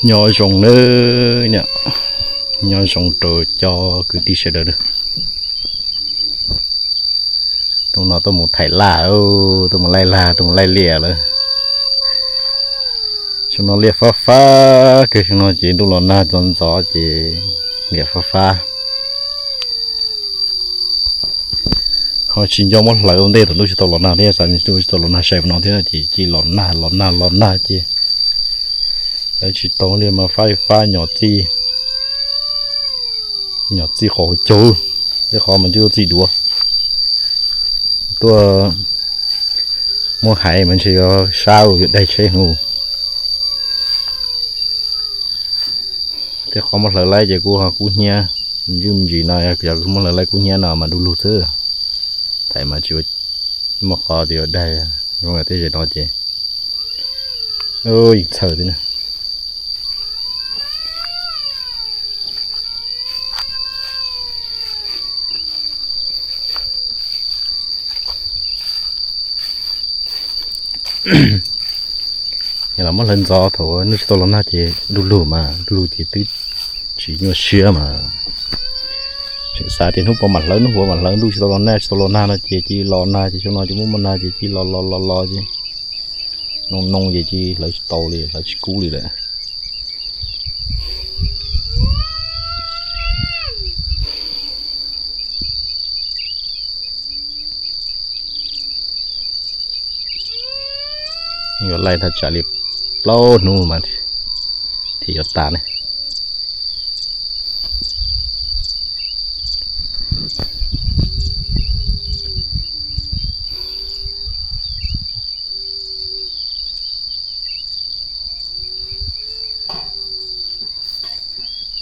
Nyob zoo nawb, nyob zoo rau cov kwv tij sawv daws nawb. Hnub no tuaj mus thaiv laj, tuaj mus laij laj, tuaj mus laij liaj lawm. Xyoo no liaj fab fab kawg, xyoo no ces ntuj los nag ntxov ntxov ces liaj fab fab. Ho tsis nco muab hlawv ua ntej thaum ntuj tsis tau los nag thiab, xav ntuj tsis tau los nag sai no thiab ces cia li los nag los nag los nag ces hlawv tsis tau li mas fab fab nyom txij, nyom txij qhov hauv caug, tej qhov mas twb tuaj txij duav. Tuaj muab hais mas ntshe yuav sab yuav daig tsheb hwv. Tej qhov muab hlawv laib ces kuj ho kub hnyiab, me ntsis me ntsis no yog muab hlawv laib kub hnyiab no mas du lug xwb. Thaum mas tsis muaj qhov tias yuav daig zoo li tej zaum no ces yeej txhawj thiab na. Yog los muab hlawv ntxov thaum ntuj tsis tau los nag ces du lug mas, du lug ces twb tsis nyuaj siab mas. Tseem xav tias hnub puas mam hlawv, hnub puas mam hlawv, ntuj tsis tau los nag, tsis tau los nag no ces cia li los nag ces xyoo no ces muaj muaj nag ces cia li los los los los ces noo noo ces cia li hlawv tsis tau li, hlawv tsis kub li lawm. Yuav laij thaj tsam li plaub hnub mas thiaj yuav tas ne.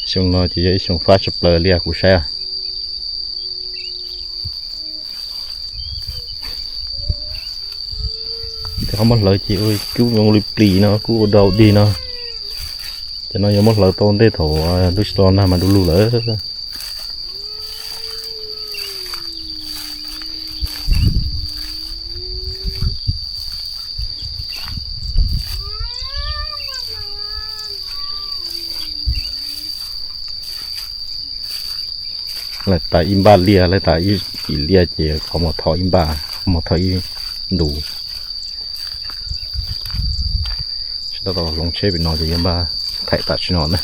Xyoo no ces yog ib xyoo fab tshaj plaws li kuv saib. Tej qhov muab hlawv ces kub zoo li plis no, kub ua dau dig no. Cov no yuav muab hlawv tau ntej thaum ntuj tsis tau nag mas du lug lawm. Laij tas ib npaj liaj, laij tas ib lim liaj ces qhov muag tho ib npaj, qhov muag tho ib ntus. Tsis tab tom hloov tsheb pem no ces yuav npaj thaim tam sim no na.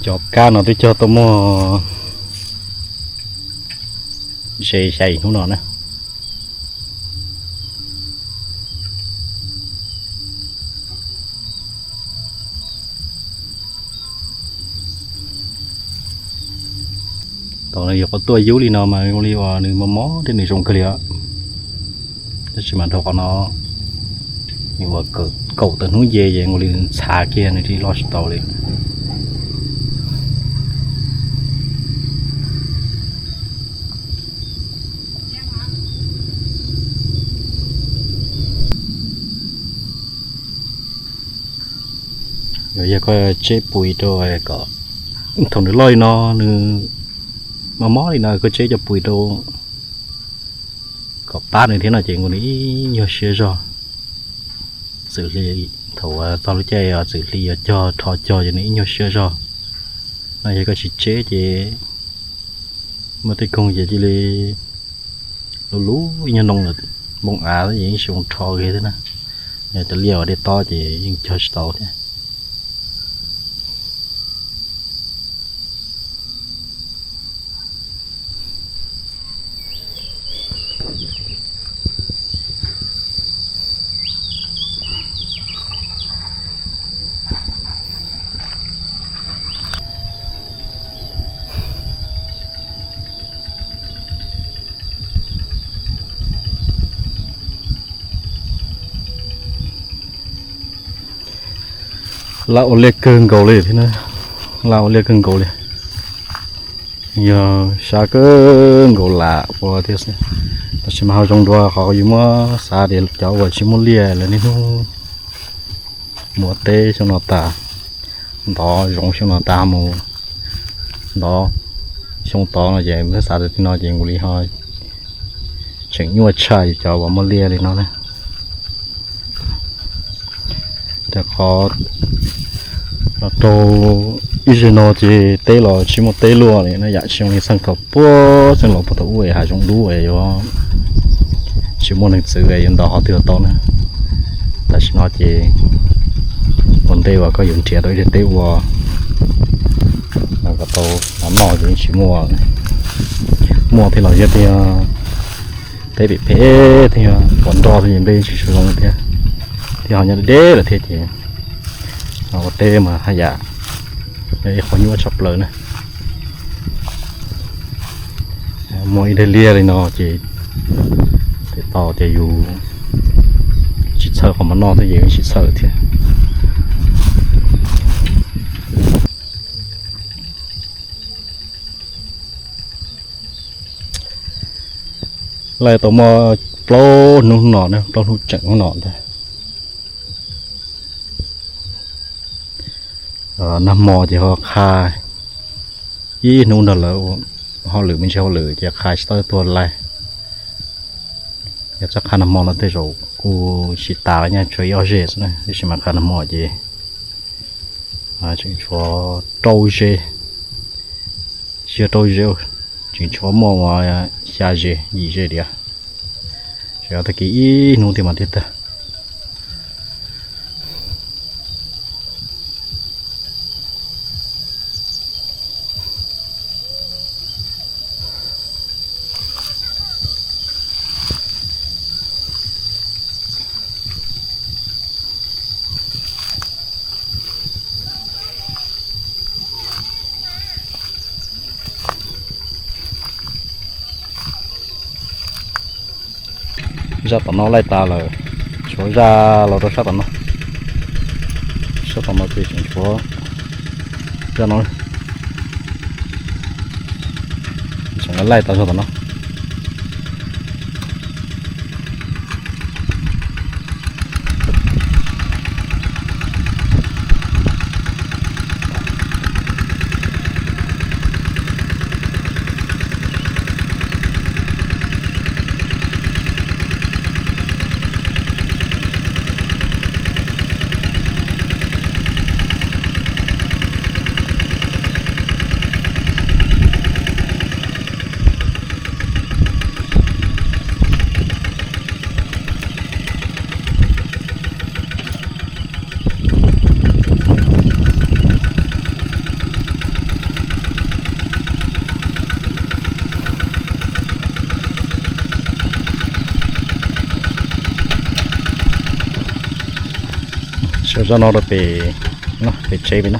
Cov kab no twb cog tau muaj ze xya hnub no na. Tau nws yog qhov tuaj yub li no mas zoo li uas nws mob mob thiab nws zoo kawg li os. Tab sis mas dhau qhov no nws uas kaum tawm hnub nce ces zoo li nws ntxhav kiag nws thiaj loj tsis tau li. Yog koj tseb pus rau kom thaum nws loj li no, nws mob mob li no koj tseb cov pus rau kom pab nws thiab no ces nkaus nws ib nyuag siab zog. Txwm hli, thaum txog lub caij txwm hli yuav cog rho cog ces nws ib nyuag siab zog. No yog koj tsis tseb ces muaj tej koog ces cia li lub lub ib nyuag noo lawm, npoo av ces yeej tsis zoo rho kiag thiab na. Yog cov liaj uas dej tob ces yeej cog tsis tau thiab. Laj ua liaj kawg nkaus li thiab na, laj ua liaj kawg nkaus li. Yog sab kawg nkaus lam ua thiab xwb, tab sis mas ho zoo dua qhov yus muab xav tias cov uas tsis muaj liaj lawv niaj hnub mus ua teb xyoo no tas, ntov zoov xyoo no tas mus ntov xyoo tod no ces muab xav tias tej no ces nkaus li ho tseem nyuaj tshaj yus cov uas muaj liaj li no na. Rau qhov los rau ib zaug no ces teb los tsis muaj teb luaj li na, yam tsis zoo li txheej thaum puag txheej laus puag thaum ub es hav zoov dub es yuav tsis muaj neeg txwv es yuav ntov qhov twg los tau na. Tam sim no ces ua ntej uas koj yuav nrhiav tau ib daim teb ua kom tau noj ces yeej tsis muaj, muaj thiab los yog tiag teb phem phem thiab, pom nroj thiab ces nplej tsis tshua zoo thiab, thiab ho nyob deb deb lawm thiab ces ua teb mas haj yam yog ib qho nyuaj tshaj plaws na. Muaj ib daim liaj li no ces tej tau tias yus tsis txhawj qhov mov noj thiab ces yeej tsis txhawj thiab. Laj tau muaj plaub hnub no na, plaub hnub tseem hnub no ntag. Nag hmo ces ho qha ib hnub nrog lawv hauj lwm me ntsis hauj lwm ces qha tsis tau tuag laij. Yog txoj qha nag hmo no tej zaum kuj tsis tas los nyaj tshuav ib ob zej xwb na, tab sis mas qha nag hmo ces tseem tshuav rau zej, tsis yog rau zej, tseem tshuav muaj uas xya zej yim zej diam. Tseem tag kis ib hnub thiab mas thiaj tag. Zaj tom no laij tas lawm, tshuav zaj los rau sab tom no. Sab tom no ces tseem tshuav zaj no, tseem laij tas zog tom no. Sawv zaj no rau pem, pem tsev pem no.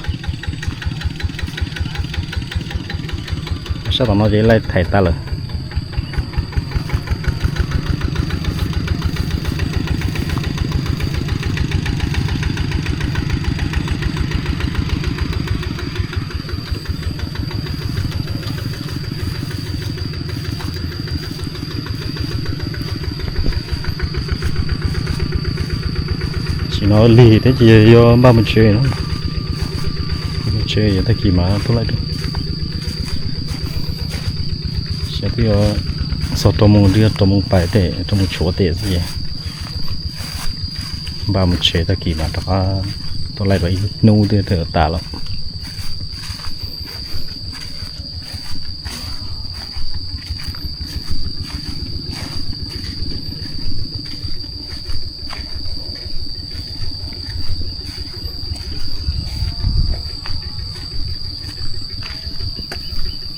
Sab tom no ces laij thaiv tas lawm. Tam sim no lig thiab ces yuav npaj mus tsev no. Mus tsev yuav tag kis mas tuaj laij dua. Xyov twb yuav txog rau moos, twb yuav rau moos pais tej, rau moos tshuav tej xwb ces npaj mus tsev tag kis mas rov qab tuaj laij dua ib hnub twb tas lawm.